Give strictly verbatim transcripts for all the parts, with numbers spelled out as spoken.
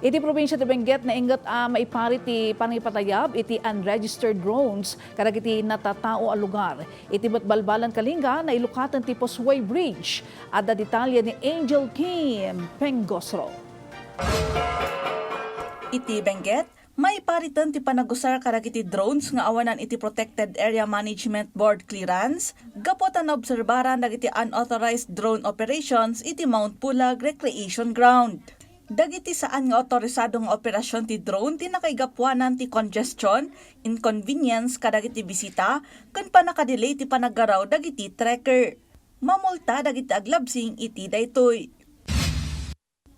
Iti probinsia ti Benguet, nainget a maipari ti pangipatayab iti unregistered drones kadagiti natatao a lugar. Iti met balbalan Kalinga, nailukaten ti Posoy Bridge. Adda detalye ni Angel Kim Pengosro. Iti Benguet, maipariten ti panagusar kadagiti drones nga awanan iti Protected Area Management Board clearance gapu ta naobserbaran dagiti unauthorized drone operations iti Mount Pulag Recreation Ground. Dagiti saan nga autorisado nga operasyon ti drone ti nakaigapuanan ti congestion, inconvenience kadagiti bisita, ken pannakadelay ti panaggaraw dagiti trekker. Mamulta dagiti aglabsing iti daytoy.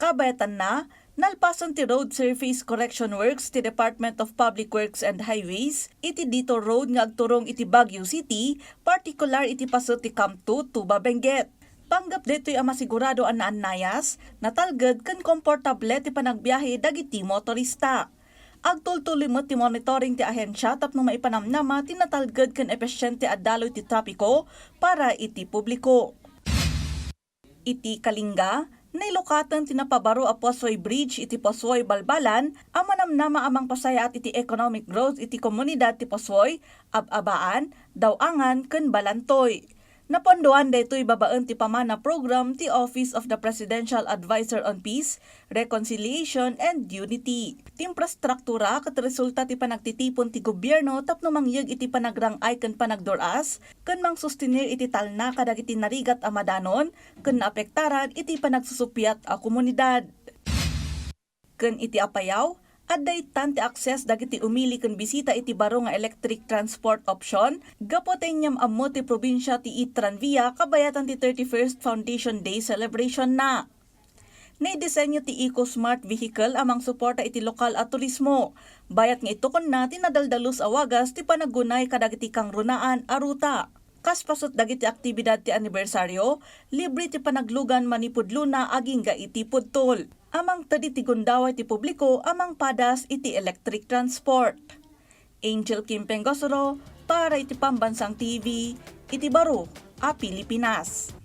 Kabayatanna, nalpasen ti road surface correction works ti Department of Public Works and Highways iti detour road nga agturong iti Baguio City, partikular iti paset ti Camp two, Tuba, Benguet. Panggep daytoy a masigurado a naannayas, natalged ken komportable ti panagbiahe dagiti motorista. Agtultuloy met ti monitoring ti ahensya tapno maipanamnama ti natalged ken episiente a daloy ti trapiko para iti publiko. Iti Kalinga, nailukaten ti napabaro a Posoy Bridge iti Posoy, Balbalan a manamnama a mangpasayaat iti economic growth iti komunidad ti Posoy, Ab-abaan, Daw-angan, ken Balantoy. Napondoan daytoy babaen ti pamana program ti Office of the Presidential Advisor on Peace, Reconciliation, and Unity. Ti infrastruktura ket resulta ti panagtitipon ti gobierno tapno mangyeg iti panagrang-ay ken panagdur-as ken mangsustenir iti talna kadagiti narigat a madanon ken naapektaran iti panagsusuppiat a komunidad. Ken iti Apayao, adda ittan ti akses dagiti umili ken bisita iti baro nga electric transport option gapu ta inyam ammo ti probinsia ti e-Tranvia kabayatan ti thirty-first Foundation Day celebration na. Naidisenyo ti Eco Smart Vehicle a mangsuporta iti lokal a turismo, bayat nga itokonna ti nadaldalus a wagas ti panaggunay kadagiti kangrunaan a ruta. Kas paset dagiti aktibidad ti anibersaryo, libre ti panaglugan manipud luna agingga iti pudtol. Amang tedi ti gundaway ti publiko a mangpadas iti electric transport. Angel Kim Pengosro para iti Pambansang T V, iti baro a Pilipinas.